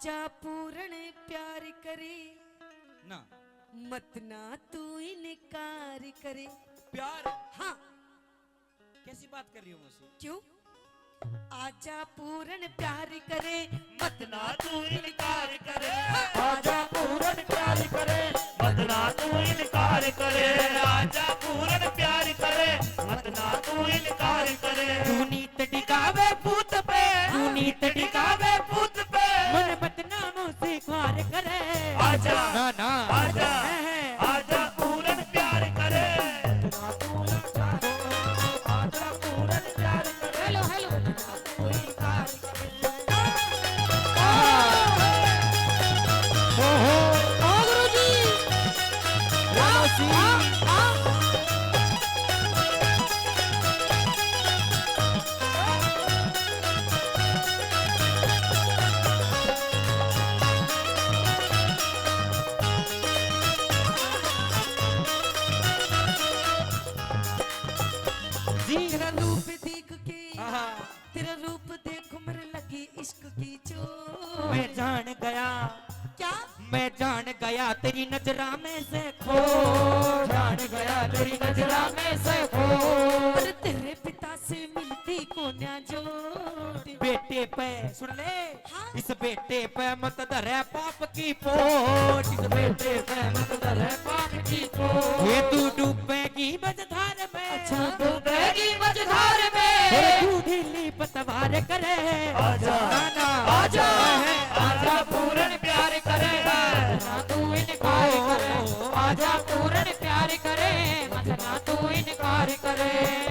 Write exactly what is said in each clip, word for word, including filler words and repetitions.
आजा पूरण प्यार करे, ना। मत ना तू इनकार करे। प्यार? हाँ। कैसी बात कर रही हो मौसी? क्यों? आजा पूरण प्यार करे, मत ना तू इनकार करे। आजा पूरण प्यार करे, मत ना तू इनकार करे। आजा पूरण प्यार करे, मत ना तू इनकार करे। तू नीत टिकावे पूत पे, तू नीत टिकावे पूत पे। मन मत ना मौसी ख्वार करे। आजा, ना, ना। आजा, है, है। आजा पूरण प्यार करे। आजा पूरण प्यार करे। Hello, hello. ओहो। हाँ, गुरुजी। हाँ, हाँ, हाँ। जी। तेरा रूप देख के, आहा। तेरा रूप देखो मेरे लगी इश्क की चोट। मैं जान गया। क्या? मैं जान गया तेरी नजरा में से खो। जान गया तेरी नजरा में से खो। अरे तेरे पिता से मिलती कोन्या जोड़। बेटे पे सुन ले। हाँ। इस बेटे पे मत धरे पाप की पोट। इस बेटे पे मत धरे पाप की पोट। ये तू डूबेगी मझधार में। अच्छा। डूबेगी मझधार में। अरे तू ढीली पतवार करे। आजा, ना, ना। आजा, है। आजा पूरण प्यार करे। ना तू इनकार करे। आजा पूरण प्यार करे। मत ना तू इनकार करे।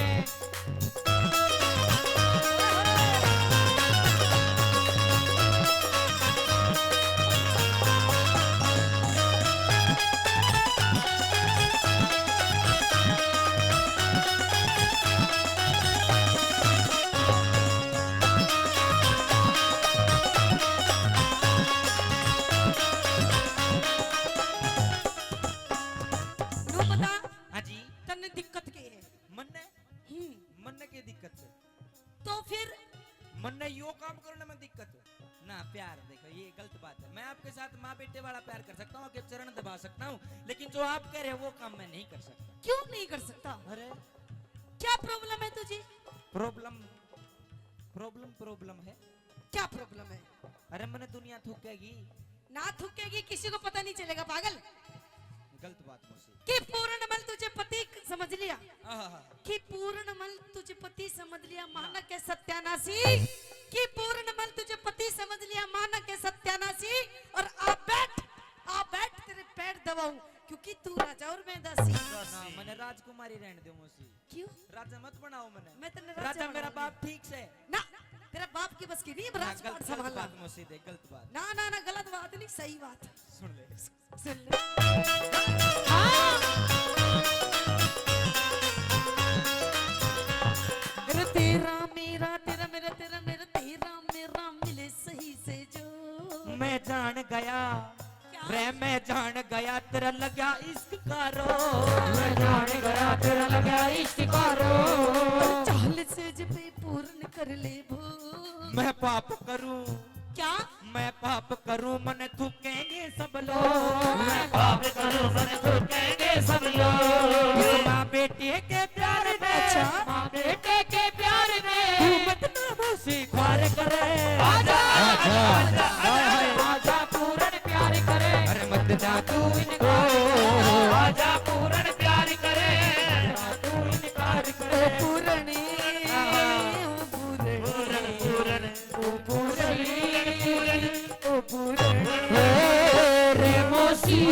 न्यू बता, हाँ जी। तन्ने दिक्कत के है? मन्ने? हम्म। मन्ने के दिक्कत है? तो फिर? मन्ने यो काम करो ना, मैं दिक्कत हो। ना, प्यार देखो, ये गलत बात है। मैं आपके साथ माँ बेटे वाला प्यार कर सकता हूँ, आपके चरण दबा सकता हूँ, लेकिन जो आप कह रहे हो, वो काम मैं नहीं कर सकता। क्यों नहीं कर सकता? अरे। क्या problem है तुझे? Problem, problem, problem है। क्या problem है? अरे, मन्ने दुनिया थूकेगी। ना थूकेगी, किसी को पता नहीं चलेगा, पागल। गलत बात मौसी। कि पूर्णमल तुझे पति समझ लिया। आहा। कि पूर्णमल तुझे पति समझ लिया, मानक के सत्यानाशी। कि पूर्णमल तुझे पति समझ लिया, मानक के सत्यानाशी। और आप बैठ, आप बैठ, तेरे पैर दबाऊं, क्योंकि तू राजा और मैं दासी। ना, मन्ने राजकुमारी रहने दो मौसी। क्यों? राजा मत बनाओ मन्ने। मैं तन्ने राजा राजा मेरा बनाऊंगी। बाप ठीक से। ना, तेरा बाप की बस की नहीं है, ना, राजपाट गलत, गलत संभालना। बात मौसी दे, गलत बात। ना, ना, ना, गलत बात नहीं, सही बात। सुन ले। सुन ले। हाँ। अरे तेरा मेरा, तेरा मेरा, तेरा मेरा, तेरा मेरा मिले सही से जो। मैं जान गया। क्या? रे मैं जान गया तेरा लग्या इश्क का रोग। मैं जान गया तेरा लग्या इश्क का रोग। चाल सेज पे पूर्ण कर ले भोग। मैं पाप करूं। क्या? मैं पाप करूं, मन्ने थूकेंगे सब लोग। मैं पाप करूं, मन्ने थूकेंगे सब लोग। इस माँ बेटे के प्यार में, अच्छा। माँ बेटे के प्यार में। तू मत ना मौसी ख्वार करे। आजा, आजा, आजा, आजा, आजा, पूरण प्यार करे। अरे मत जा तू इनकार। आजा, पूरण प्यार करे। तू इनकार करे। ओ पूरणी, ओ पूरणी। पूरण, पूरण। ओ पूरणी, ओ पूरणी। हे रे मौसी,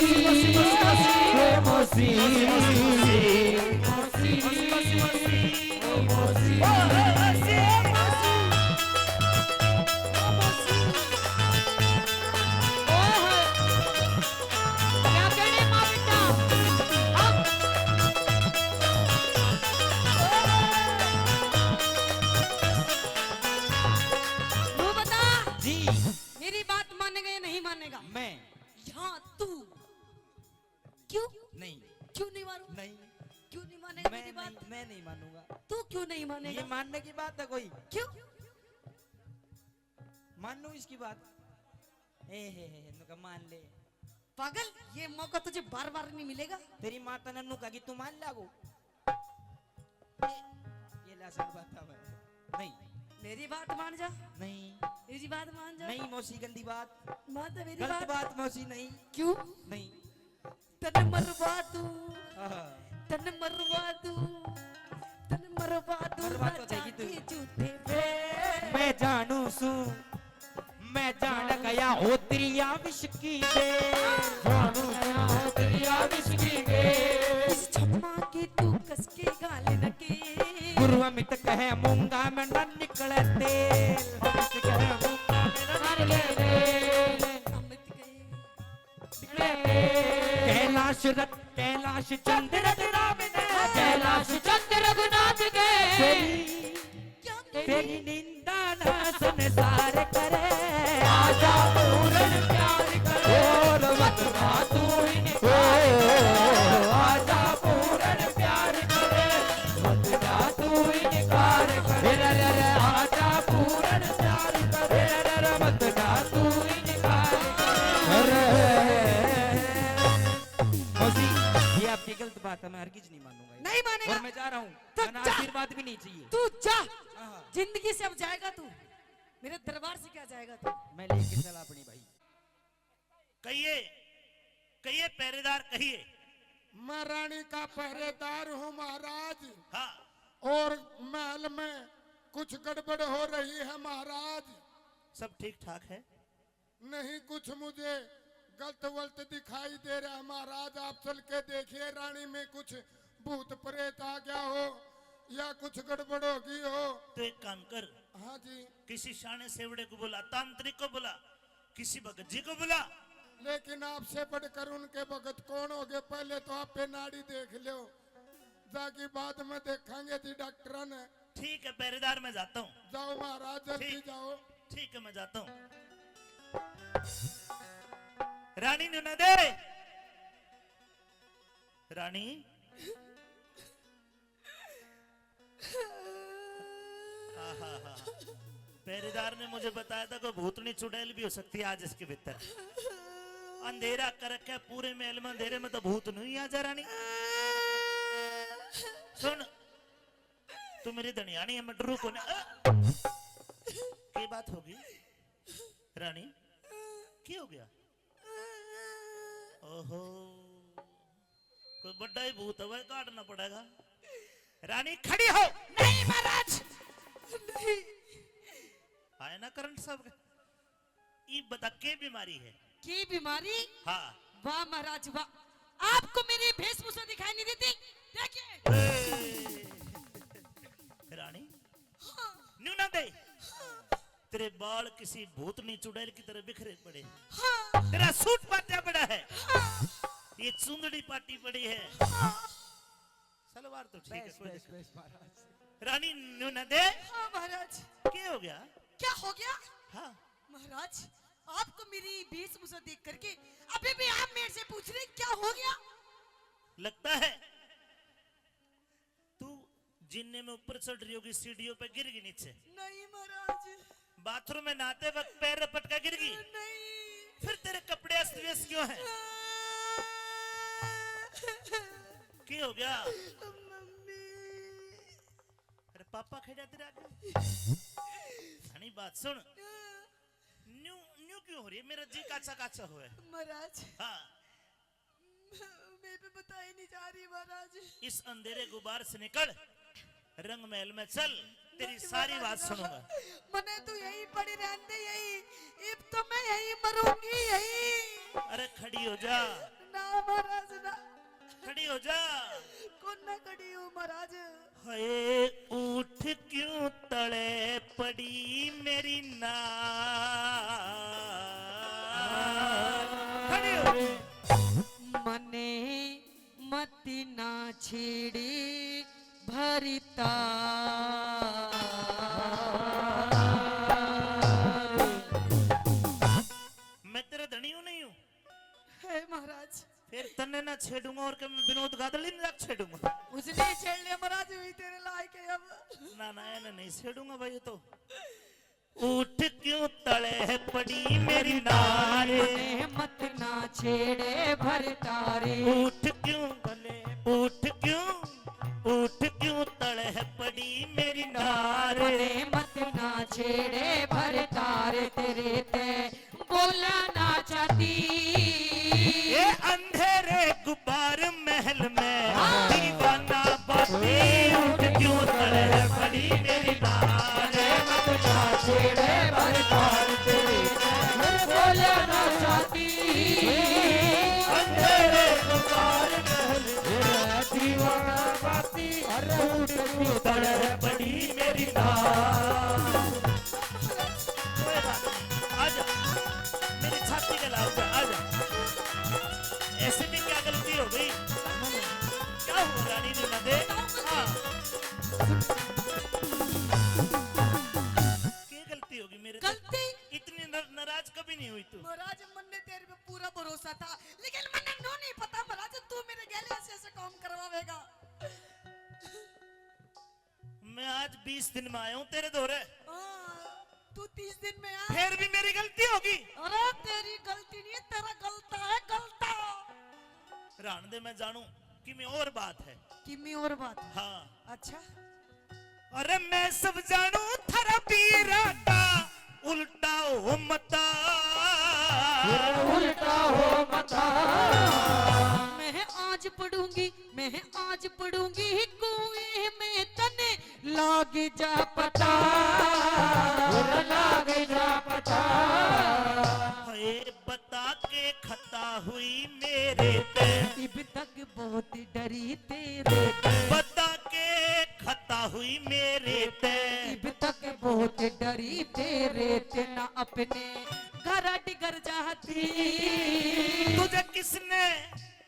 हे मौसी। तू बता। जी। मेरी बात मानेगा या नहीं मानेगा? मैं। यहाँ तू। क्यों? नहीं। क्यों नहीं मानूंगा? नहीं। क्यों नहीं मानेगा मैं मेरी बात? नहीं, मैं नहीं मानूंगा। तू क्यों नहीं मानेगा? ये मानने की बात है कोई? क्यों? मान लो इसकी बात। ए हे हे, नुका मान ले। पागल, ये मौका तुझे बार बार नहीं मिलेगा। तेरी माँ तने नु कहा कि तू मान लागो। ये ला सब बात है। नहीं। मेरी बात मान जा। नहीं। मेरी बात मान जा। नहीं मौसी, गंदी बात। मान जा मेरी गलत बात। बात मौसी, नहीं। क्यों? नहीं। तन मरवा दूं, हाँ। तन मरवा दूं, तन मरवा दूं, मरवा तो राजा देगी तू। के जूते पे। मैं जानू सू, मैं जान गया हो दरिया विश्की दे। जानू गया हो दरिया विश्की दे। इस छम्मा के तू कस के गाल न के। गुरुआ मिट कहे मूंगा में न निकले तेल। मिट कहे मूंगा में न निकले तेल। अमित कहे। कैलाश रत-, कैलाश चंद रघुनाथ ने। कैलाश चंद रघुनाथ के। तेरी, तेरी निंदा ना संसार करे। आजा पूर्ण प्यार करे। और मत ना तू इनकार। आजा पूर्ण प्यार करे। मत ना तू इनकार करे। रे, रे, रे, आजा पूर्ण प्यार करे। रे, रे, रे, मत ना तू इनकार करे। अरे। मौसी, ये आपकी गलत बात है, मैं हरगिज नहीं मानूंगा ये। नहीं मानेगा? और मैं जा रहा हूँ, तो मैंने जा। आशीर्वाद भी नहीं चाहिए। तू जा। हाँ। जिंदगी से अब जाएगा तू, मेरे दरबार से क्या जाएगा तू? मैं लेके चला अपनी भाई। कहिए, कहिए पहरेदार, कहिए। मैं रानी का पहरेदार हूँ महाराज। हाँ। और महल में कुछ गड़बड़ हो रही है महाराज। सब ठीक ठाक है? नहीं, कुछ मुझे गलत वलत दिखाई दे रहा है महाराज। आप चल के देखिए, रानी में कुछ भूत प्रेत आ गया हो या कुछ गड़बड़ हो गई हो। तो एक काम कर। हाँ जी। किसी शाणे सेवड़े को बुला, तांत्रिक को बुला, किसी भगत जी को बुला। लेकिन आपसे बढ़कर उनके भगत कौन हो गए? पहले तो आप पे नाड़ी देख लो, जाके बाद में देखेंगे जी डॉक्टर ने। ठीक है, पहरेदार, मैं जाता हूँ। जाओ महाराज, जल्दी ठीक। जाओ। ठीक है, मैं जाता हूँ। रानी न्यू ना दे। रानी। आहा हा। पहरेदार ने मुझे बताया था कोई भूतनी चुड़ैल भी हो सकती है आज इसके भीतर। अंधेरा कर रखा है पूरे महल में, अंधेरे में तो भूत नहीं आ जा रानी। सुन, तू मेरी धनियानी है, मैं डरू को नहीं। अ! की बात होगी रानी? की हो गया? ओहो, कोई बड़ा ही भूत है, वह काटना पड़ेगा। रानी खड़ी हो। नहीं महाराज, नहीं। आए ना करंट साहब के। ई बता के बीमारी है? की बीमारी? हाँ। वाह महाराज वाह, आपको मेरी वेशभूषा दिखाई नहीं देती? देखिए। ए, रानी, हाँ। न्यू ना दे। हाँ। तेरे बाल किसी भूतनी चुड़ैल की तरह बिखरे पड़े। हाँ। तेरा सूट पाटा पड़ा है। हाँ। ये चुंदड़ी पाटी पड़ी है। हाँ। सलवार तो ठीक है, बेस, कोई बेस, दिक्कत बेस, महाराज। रानी न्यू ना दे। हाँ महाराज। क्या हो गया? क्या हो गया? हाँ। महाराज, आपको मेरी वेशभूषा देख करके अभी भी आप मेरे से पूछ रहे क्या हो गया? लगता है तू जीने में ऊपर चढ़ रही होगी, सीढ़ियों पे गिर गई नीचे। नहीं महाराज। बाथरूम में नहाते वक्त पैर पटका गिर गई। नहीं। फिर तेरे कपड़े अस्त व्यस्त क्यों हैं? की हो गया? मम्मी। अरे पापा खड़ा तेरे आगे। घणी बात सुन। न्यू, न्यू क्यों हो रही है? मेरा जी काचा काचा हुआ है। महाराज। हाँ। मेरे पे बताई नहीं जा रही महाराज। इस अंधेरे गुबार से निकल, रंग महल में चल, तेरी नहीं सारी बात महाराज, ना। सुनूंगा। मने तू यहीं पड़ी रहने दे, यहीं। इब तो मैं यहीं मरूंगी, यहीं। अरे खड़ी हो जा। ना महाराज ना। खड़ी हो जा। कौन ना खड़ी हूँ महाराज? हाय, उठ क्यों तले पड़ी मेरी नार। खड़ी हो। मने मती ना छेड़ी भरता। मैं तेरा धनी हूँ, नहीं हूँ? हे महाराज। फिर तन्ने ना छेड़ूंगा और के मैं विनोद गादल ही ना छेड़ूंगा। उसने ही छेड़ लिया महाराज, वही तेरे लायक है अब। ना, ना, इन्हें नहीं छेड़ूंगा भाई, ये तो। उठ क्यों तले पड़ी मेरी नार। मने मत ना छेड़े भरतारी। उठ क्यों गले, उठ क्यों, उठ क्यों तड़ह पड़ी मेरी नार। मने मत ना छेड़े भरतार, तेरे ते बोलना चाहती। ये अंधेरे गुब्बार महल में, हाँ। दीवाना बाती, उठ क्यों तड़ह पड़ी मेरी नार। मत ना छेड़े भरतार, तेरे ते बोलना चाहती। अंधेरे गुब्बार महल में, दीवाना बाती, अरे उठ क्यों तड़ह पड़ी मेरी नार। कोई बात नहीं, आजा, मेरी छाती के लाल पे आजा। ऐसे भी क्या गलती हो गई? क्या हुआ रानी ने ना दे? हाँ। क्या गलती होगी मेरे से? गलती? इतनी न-, नाराज कभी नहीं हुई तू। महाराज, मन्ने तेरे पे पूरा भरोसा था, लेकिन मन्ने न्यू नहीं पता महाराज, तू मेरे गेले ऐसे ऐसे काम करवावेगा। मैं आज बीस दिन में आया हूँ तेरे धोरे। हाँ, तू तीस दिन में आ। फिर भी मेरी गलती होगी। अरे तेरी गलती नहीं है, तेरा गलता है, गलता। रहन दे, मैं जानू कि मैं और बात है। कि मैं और बात है। हाँ। अच्छा। अरे मैं सब जानू थारा पीरा का उल्टा हो मता। उल्टा हो मता। मैं आज पढ़ूंगी, मैं आज पढ़ूंगी कुएं में तने लाग जा पता। लाग जा पता। हाय बता के खता हुई मेरे ते। इब तक बहुत डरी तेरे ते। बता के खता हुई मेरे ते। इब तक बहुत डरी तेरे ते, ना अपने घर डिगर जाती। तुझे किसने,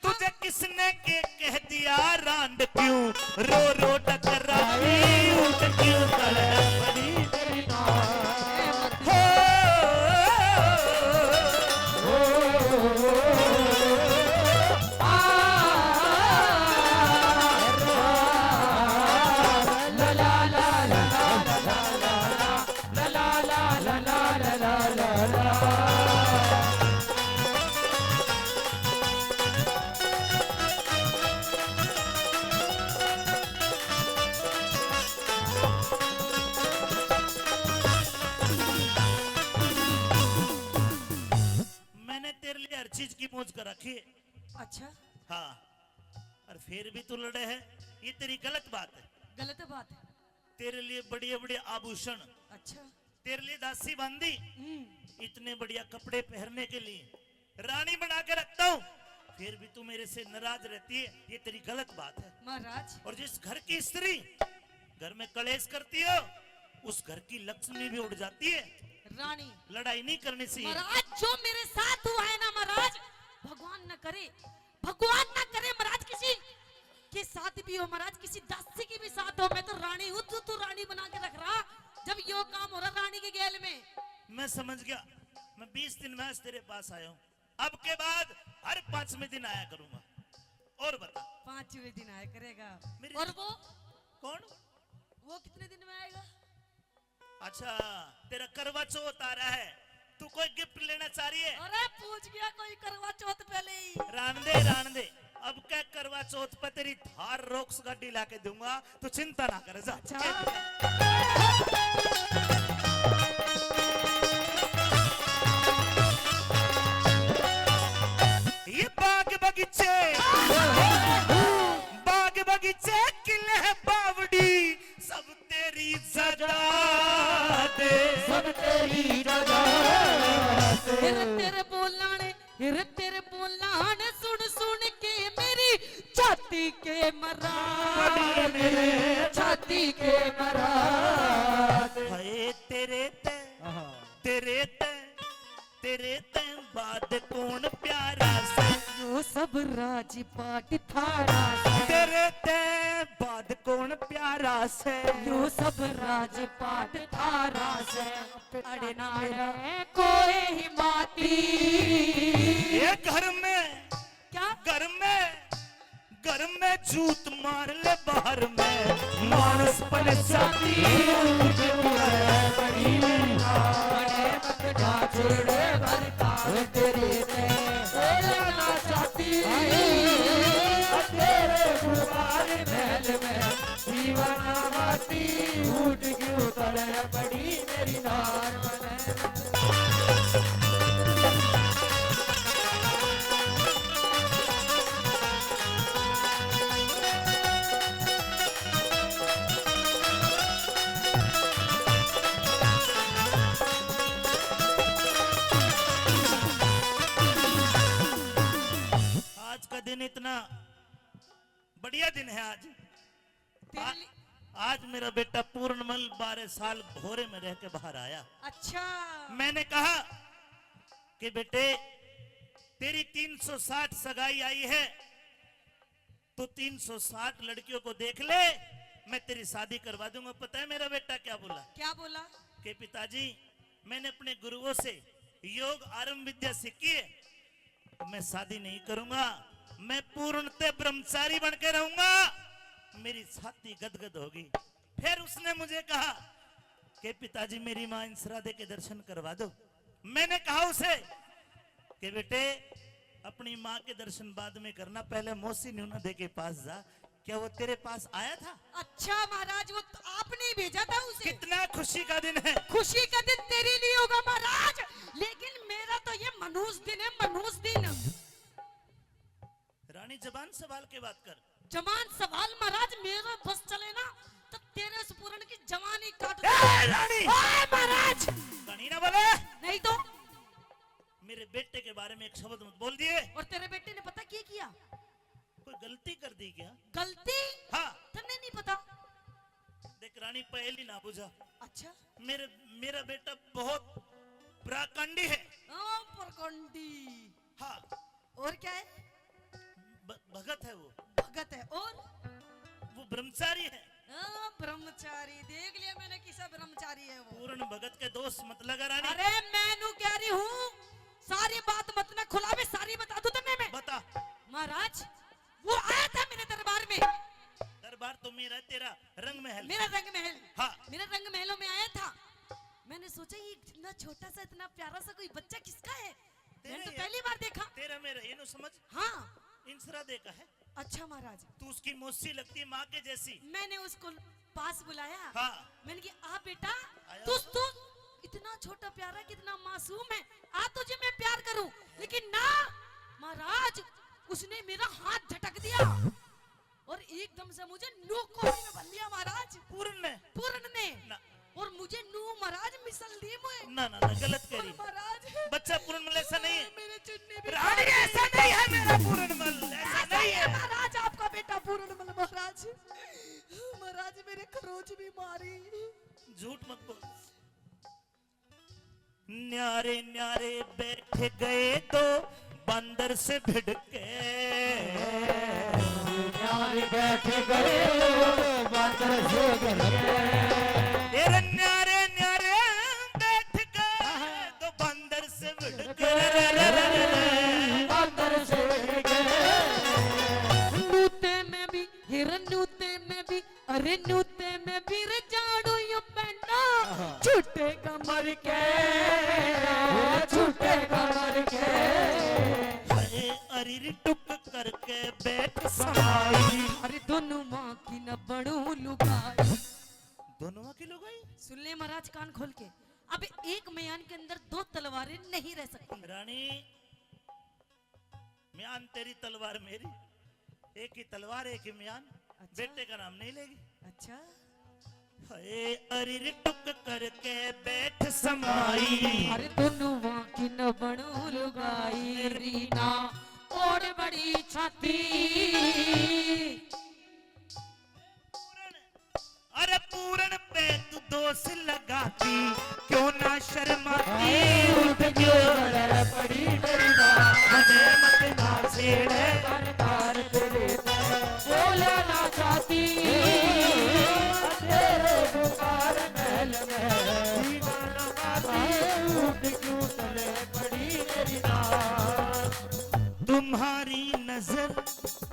तुझे किसने के कह दिया रांड क्यों रो रो टकराती, ऊंट क्यों तड़प पड़ी तेरी नार। हो। मैंने तेरे लिए हर चीज की मौज कर रखी है। अच्छा। हाँ। और फिर भी तू लड़े है, ये तेरी गलत बात है। गलत बात है। तेरे लिए बढ़िया बढ़िया आभूषण। अच्छा। तेरे लिए दासी बांधी। हम्म। इतने बढ़िया कपड़े पहनने के लिए रानी बना के रखता हूँ, फिर भी तू मेरे से नाराज रहती है, ये तेरी गलत बात है। महाराज। और जिस घर की स्त्री घर में कलेश करती हो, उस घर की लक्ष्मी भी उड़ जाती है। रानी। लड़ाई नहीं करनी चाहिए। महाराज, जो मेरे साथ हुआ है ना महाराज, भगवान न करे, भगवान ना करे महाराज, किसी के साथ भी हो महाराज, किसी दासी के भी साथ हो, मैं तो रानी हूँ, तू, तू रानी बना के रख रहा। जब यो काम हो रहा रानी के गेल में। मैं समझ गया, मैं बीस दिन में आज तेरे पास आया हूँ, अब के बाद हर पांचवें दिन आया करूंगा। और बता। पांचवें दिन आया करेगा। मेरी और वो? कौन? वो कितने दिन में आएगा? अच्छा, तेरा करवा चौथ आ रहा है, तू कोई गिफ्ट लेना चाह रही है? अरे, पूछ गया कोई करवा चौथ पहले ही। रान दे, रान दे, अब क्या करवा चौथ पे तेरी थार रोक्स गाड़ी ला के दूंगा, तू चिंता ना कर, जा। अच्छा। ये बाग बगीचे, बाग बगीचे, किले बावड़ी, सब तेरी जायदाद, सब तेरी जायदाद। फिर तेरे बोलाने, फिर तेरे बोलाने सुन सुन के मेरी छाती के मरा, मेरे छाती के मरा। हाय तेरे ते, आहा। तेरे ते तेरे ते बाद कौन प्यारा से? यो सब राजपाट थारा से। तेरे ते बाद कौन प्यारा से? यो सब राजपाट थारा से। अड़े ना रे कोई ही माती। ये घर में क्या? घर में, घर में जूत मार ले, बाहर में मानस पन जाती। तुझे बुलाया बड़ी महंगा। ना छेड़े भरताल तेरे से, बोला ना चाहती। तेरे गुबार महल में दीवाना बाती, उठ क्यों तड़े पड़ी मेरी नार। आज का दिन इतना बढ़िया दिन है आज। तेरे आ, लिए आज मेरा बेटा पूर्णमल बारह साल भोरे में रह के बाहर आया। अच्छा। मैंने कहा कि बेटे, तेरी तीन सौ साठ सगाई आई है, तो तीन सौ साठ लड़कियों को देख ले, मैं तेरी शादी करवा दूंगा। पता है मेरा बेटा क्या बोला? क्या बोला? कि पिताजी, मैंने अपने गुरुओं से योग आरंभ विद्या सीखी है, मैं शादी नहीं करूंगा, मैं पूर्णतः ब्रह्मचारी बन के रहूंगा। मेरी छाती गदगद होगी। फिर उसने मुझे कहा कि पिताजी, मेरी माँ इंसरा दे के दर्शन करवा दो। मैंने कहा उसे कि बेटे, अपनी माँ के दर्शन बाद में करना, पहले मौसी नूना दे के पास जा। क्या वो तेरे पास आया था? अच्छा महाराज, वो तो आपने ही भेजा था उसे। कितना खुशी का दिन है। खुशी का दिन तेरे लिए होगा महाराज, लेकिन मेरा तो ये मनहूस दिन है, मनहूस दिन। रानी, जबान संभाल के बात कर। जबान संभाल महाराज, मेरा बस चले ना तो तेरे इस पूरण की जवानी काट दूं। ए, रानी! ओए महाराज! घणी ना बोले। नहीं तो। मेरे बेटे के बारे में एक शब्द मत बोल दिए। और तेरे बेटे ने पता क्या किया? कोई गलती कर दी क्या? गलती? हाँ। तन्ने नहीं पता? देख रानी, पहली ना बुझा। अच्छा। मेरे, मेरा बेटा बहुत प्राकांडी है। हाँ, प्रकांडी। हाँ। और क्या है? ब-, भगत है वो। भगत है। और? वो ब्रह्मचारी है। हाँ, ब्रह्मचारी। देख लिया मैंने किसा ब्रह्मचारी है वो। पूर्ण भगत के दोष मत लगा रानी। अरे मैं नू कह रही हूँ, सारी बात मत ना खुलावे, सारी बता दूं तन्ने मैं। बता। महाराज, वो आया था मेरे दरबार में। दरबार तो मेरा, तेरा रंग महल। मेरा रंग महल। हाँ। मेरे रंग महलों में आया था। मैंने सोचा, ये इतना छोटा सा, इतना प्यारा सा कोई बच्चा किसका है? मैंने तो तेरे पहली बार देखा। तेरा मेरा, ये नो समझ। हाँ। इंसरा दे का है। अच्छा महाराज। तू उसकी मौसी लगती है, माँ के जैसी। मैंने उसको पास बुलाया। हाँ। मैंने कहा, "आ बेटा, आया। तू, तू इतना छोटा प्यारा, कितना मासूम है, आ तुझे मैं प्यार करूं।" लेकिन ना महाराज, उसने मेरा हाथ झटक दिया और एकदम से मुझे नू कोहनी में भर लिया महाराज। पूर्ण ने? पूर्ण ने। ना। और मुझे नू महाराज मिसल दी मुझे। ना, ना, ना, गलत कह रही। महाराज। बच्चा पूर्णमल ऐसा नहीं है। मेरे चुन्नी भी रानी, ऐसा नहीं है मेरा पूर्णमल, ऐसा ऐसा नहीं है। महाराज, आपका बेटा पूर्णमल महाराज। महाराज, मेरे खरोच भी मारी। झूठ मत बोल। न्यारे न्यारे बैठ गए दो बंदर से भिड़ के। न्यारे बैठ गए दो बंदर से भिड़ के। तेरे न्यारे न्यारे बैठ गए दो बंदर से भिड़ के। बंदर से भिड़ के। नूते में भी, हिरन नूते में भी, अरे नूते में भी रे जाड़ू यो पैंडा, आहा। छूटेगा मर के, छूटेगा मर के। अरे अरिर टुक करके बैठ समाई। अरे दोनों माँ की न बनू लुगाई। दोनों माँ की लुगाई? सुन ले महाराज कान खोल के, अब एक म्यान के अंदर दो तलवारें नहीं रह सकती। रानी, म्यान तेरी तलवार मेरी, एक ही तलवार एक ही म्यान। अच्छा। बेटे का नाम नहीं लेगी। अच्छा। हाय अरिर टुक करके बैठ समाई। अरे दोनों वां की न बनू लुगाई रीना, ओड़ बड़ी छाती। अरे पूरण पे तू दोष लगाती, क्यों ना शर्माती, उठ क्यों लड़ पड़ी मेरी माँ, हमें मत ना छेड़े, बरदार तेरे पे बोले ना चाहती। तेरे पुकार महल में दीवाना बाती, उठ क्यों लड़ पड़ी मेरी माँ। तुम्हारी नजर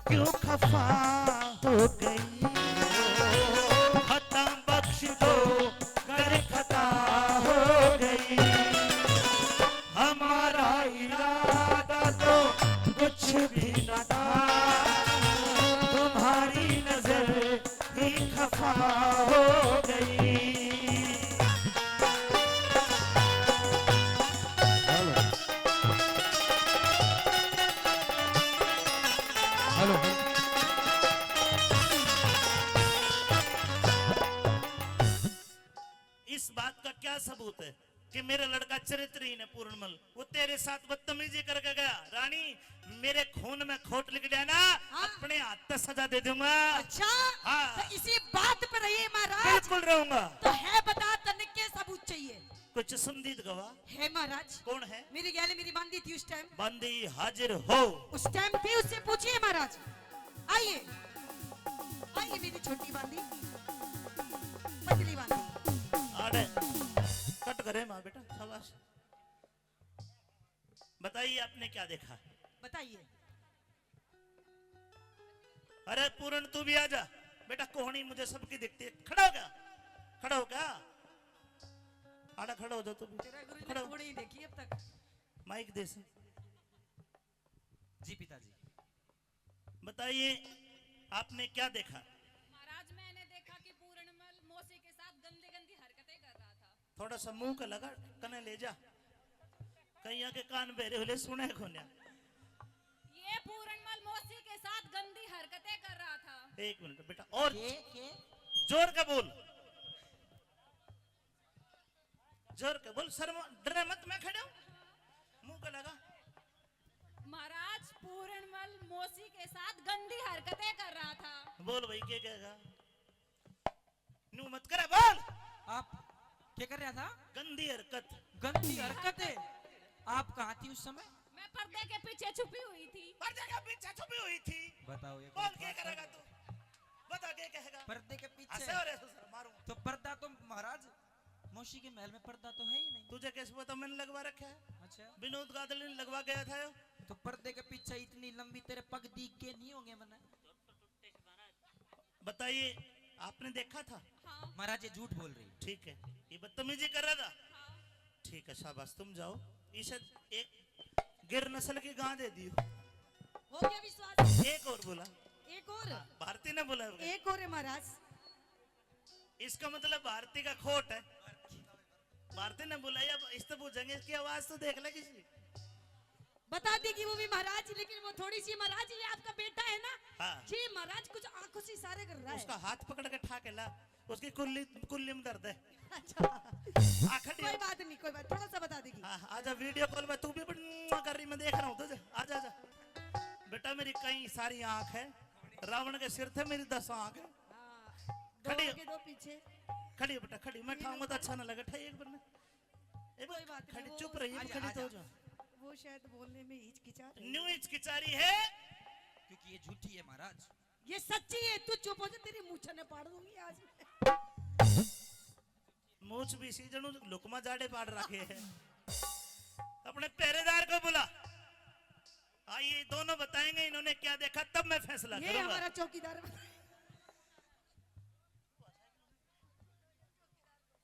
क्यों खफा हो गई, खता बख्श दो, कर खता हो गई। ज्यादा तो कुछ भी न था, तुम्हारी नजर ही खफा हो गई। हेलो। हेलो। इस बात का क्या सबूत है कि मेरा लड़का चरित्रहीन है पूर्णमल? वो तेरे साथ बदतमीजी करके गया। रानी, मेरे खून में खोट लिख गया ना, हाँ। अपने हाथ से सजा दे दूंगा। अच्छा? हाँ। तो इसी बात पर रहिए महाराज। बिल्कुल रहूंगा। तो है बता, तन्ने के सबूत चाहिए? कोई चुसंदीद गवाह? है महाराज। कौन है? मेरी गैल मेरी बांदी थी उस टाइम। बांदी हाजिर हो। उस टाइम थी, उससे पूछिए महाराज। आइए, आइए मेरी छोटी बांदी, पतली बांदी। आड़े कट करे माँ बेटा, शाबाश। बताइए, आपने क्या देखा? बताइए। अरे पूरन, तू भी आ जा बेटा, कोहनी मुझे सबकी दिखती है। खड़ा हो गया, खड़ा हो गया, आड़ा खड़ा हो जा तू भी। तेरा गुरु ने खड़ा हो। कोहनी देखी अब तक। माइक दे से। जी पिताजी। बताइए, आपने क्या देखा? महाराज, मैंने देखा कि पूरणमल मौसी के साथ गंदी गंदी हरकतें कर रहा था। थोड़ा सा मुंह का लगा, कने ले जा, कईया के कान बहरे होले, सुने कोन्या। ये पूरणमल मौसी के साथ गंदी हरकतें कर रहा था। एक मिनट बेटा, और के, के? जोर का बोल, जोर का बोल, शर्म, डरे मत, मैं खड़ा हूँ, मुंह का लगा। महाराज, पूरणमल मौसी के साथ गंदी हरकतें कर रहा था। बोल भाई, क्या कहेगा? न्यू मत करे, बोल। आप क्या कर रहा था? गंदी हरकत। गंदी हरकत है। आप कहाँ थी उस समय? मैं पर्दे के पीछे छुपी हुई थी। पर्दे के पीछे छुपी हुई थी। बताओ, ये बोल, कोई क्या बात करेगा है? तू? बता, क्या कहेगा? पर्दे के पीछे। ऐसे हो रहे ससुर, मारूं। तो पर्दा तो महाराज मौसी के महल में पर्दा तो है ही नहीं। तुझे कैसे पता? मैंने लगवा रखा है। अच्छा। विनोद गादल ने लगवा गया था यो। तो पर्दे के पीछे इतनी लंबी तेरे पग दिख के नहीं होंगे मने? बताइए, आपने देखा था? हाँ। महाराज, ये झूठ बोल रही है। ठीक है, ये बदतमीजी कर रहा था। हाँ। ठीक है, शाबाश, तुम जाओ। इसे एक गिर नस्ल की गां दे दियो। हो गया विश्वास? एक और बोला। एक और? हाँ, भारती ने बोला। एक और है महाराज। इसका मतलब भारती का खोट है। भारती ने बोला, अब इस तो पूछेंगे, इसकी आवाज तो देख ले किसी। बता देगी वो भी महाराज, लेकिन वो थोड़ी सी, महाराज, ये आपका बेटा है ना? हाँ। ये महाराज कुछ आंखों से इशारे कर रहा है। उसका हाथ पकड़ के ठा के ला, उसकी कुल्ली, कुल्ली में दर्द है। अच्छा। आ, खड़ी कोई हो। बात नहीं, कोई बात, थोड़ा सा बता देगी। हाँ, आजा, वीडियो कॉल में तू भी बड़ी कर रही, मैं देख रहा हूँ तुझे। आजा, आजा। बेटा, मेरी कई सारी आंख है, रावण के सिर थे मेरी दस आंख है। हाँ, दो खड़ी हो। आगे, दो पीछे। खड़ी हो बेटा, खड़ी। मैं ठाऊंगा तो अच्छा ना लगे, ठाई एक बार ना। ए, कोई बात नहीं, खड़ी, वो चुप रही, आजा, खड़ी तो हो आजा। जा। वो शायद बोलने में हिचकिचा रही न्यू है। हिचकिचा रही है। क्योंकि ये झूठी है महाराज। ये सच्ची है, तू चुप हो जा, तेरी मूछा ने पाड़ दूंगी आज। मूछ भी सी जनू लुकमा जाड़े पाड़ रखे है। अपने पहरेदार को बुला। आइए, दोनों बताएंगे इन्होंने क्या देखा, तब मैं फैसला ये करूंगा। हमारा चौकीदार।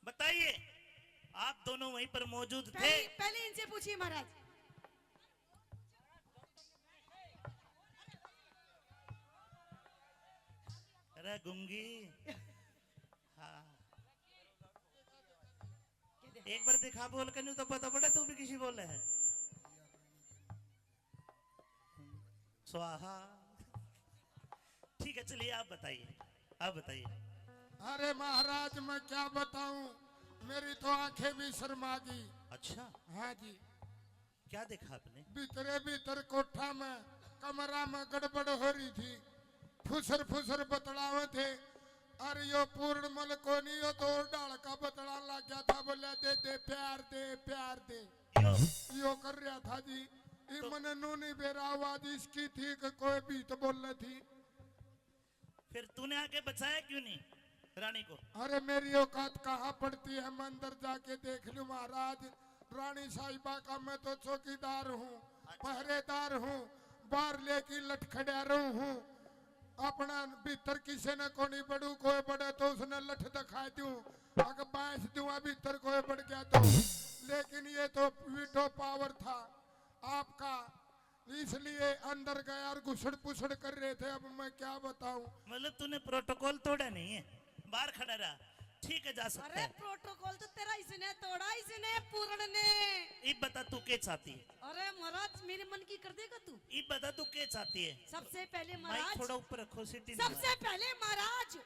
बताइए, आप दोनों वहीं पर मौजूद थे? पहले, पहले इनसे पूछिए महाराज। अरे गूंगी, हाँ, एक बार दिखा बोल के, न्यू तो पता पड़े तू भी किसी बोले है। स्वाहा। ठीक है, चलिए आप बताइए, आप बताइए। अरे महाराज, मैं क्या बताऊं, मेरी तो आंखें भी शर्मा गई। अच्छा। हाँ जी। क्या देखा आपने? भीतरे भीतर कोठा में, कमरा में गड़बड़ हो रही थी, फुसर फुसर बतलावे थे। अरे यो पूर्णमल कोनी, यो तो और ढाल का बतलान लग गया था, बोला, "दे दे, प्यार दे, प्यार दे।" यो। यो कर रहा था जी। ई तो मने नूनी बेरा आवाज इसकी थी कि कोई भी तो बोल रही थी। फिर तूने आके बचाया क्यों नहीं रानी को? अरे मेरी औकात कहाँ पड़ती है, मैं अंदर जाके देख लूं महाराज। रानी साहिबा का मैं तो चौकीदार हूँ, अच्छा। पहरेदार हूँ, बाहर लेके लटखड़ा रहूं हूँ। अपना भीतर किसी ने कोनी बड़ू, कोई बड़े तो उसने लठ दिखा दूं, अगर बांस दूंगा भीतर कोई बढ़ गया तो। लेकिन ये तो वीटो पावर था, आपका, इसलिए अंदर गया और घुसड़ पुसड़ कर रहे थे। अब मैं क्या बताऊं? मतलब तूने प्रोटोकॉल तोड़ा नहीं है, बाहर खड़ा रहा, ठीक है, जा सकता अरे है। प्रोटोकॉल तो तेरा इसने तोड़ा, इसने, पूरण ने। इब बता तू के चाहती है? अरे महाराज, मेरे मन की कर देगा तू? इब बता तू के चाहती है? सबसे पहले माइक महाराज, थोड़ा ऊपर रखो, सीटी नहीं सबसे पहले महाराज,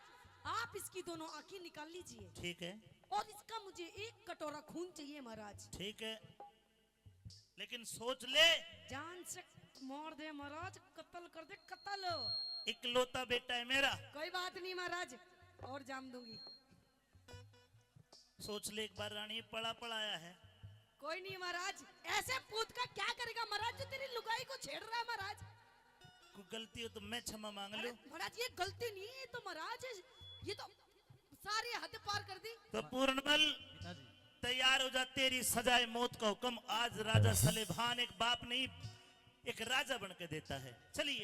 आप इसकी दोनों आंखें निकाल लीजिए। ठीक है। और इसका मुझे एक कटोरा खून चाहिए महाराज। ठीक है, लेकिन सोच ले। जान से मार दे महाराज, कत्ल कर दे, कत्ल। इकलौता बेटा है मेरा। कोई बात नहीं महाराज, और जाम दूंगी। सोच ले एक बार रानी, पड़ा पड़ा आया है। कोई नहीं महाराज, ऐसे पूत का क्या करेगा महाराज, जो तेरी लुगाई को छेड़ रहा है महाराज। कोई गलती हो तो मैं क्षमा मांग अरे लूं। महाराज, ये गलती नहीं है, ये तो महाराज, ये तो सारी हद पार कर दी। तो पूरणमल, पिताजी। तैयार हो जा, तेरी सजाए मौत का हुक्म। आज राजा सलेभान एक बाप नहीं, एक राजा बन के देता है। चलिए।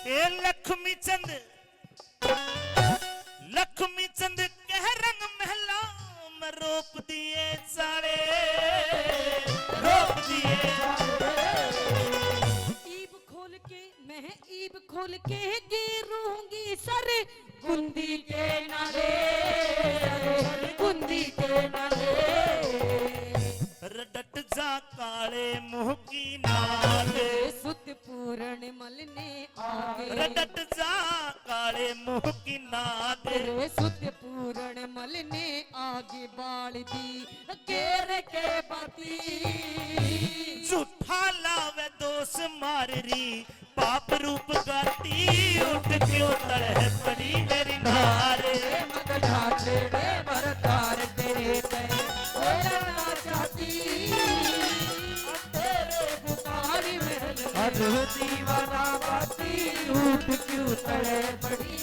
ए लक्ष्मी चंद, लक्ष्मी चंद कह रंग महला में रोप दिए चाले, रोप दिए। ईब खोल के, मैं ईब खोल के गिरूंगी सर कुंदी के नाले, कुंदी के नाले। रडट जा काले मुंह की नाग। सुत पूरण मल ने आगे। रडट जा काले मुंह की नाग। रे सुत पूरण मल ने आगे बाल दी केर के बाती। झूठा लावे दोष मार री पाप रूप गाती। उठ क्यों तड़े पड़ी मेरी नार। मगना छेड़े भरतार तेरे पे ओला ना चाहती। तेरे बुखारी महल में दीवाना बाती। उठ क्यों तड़े पड़ी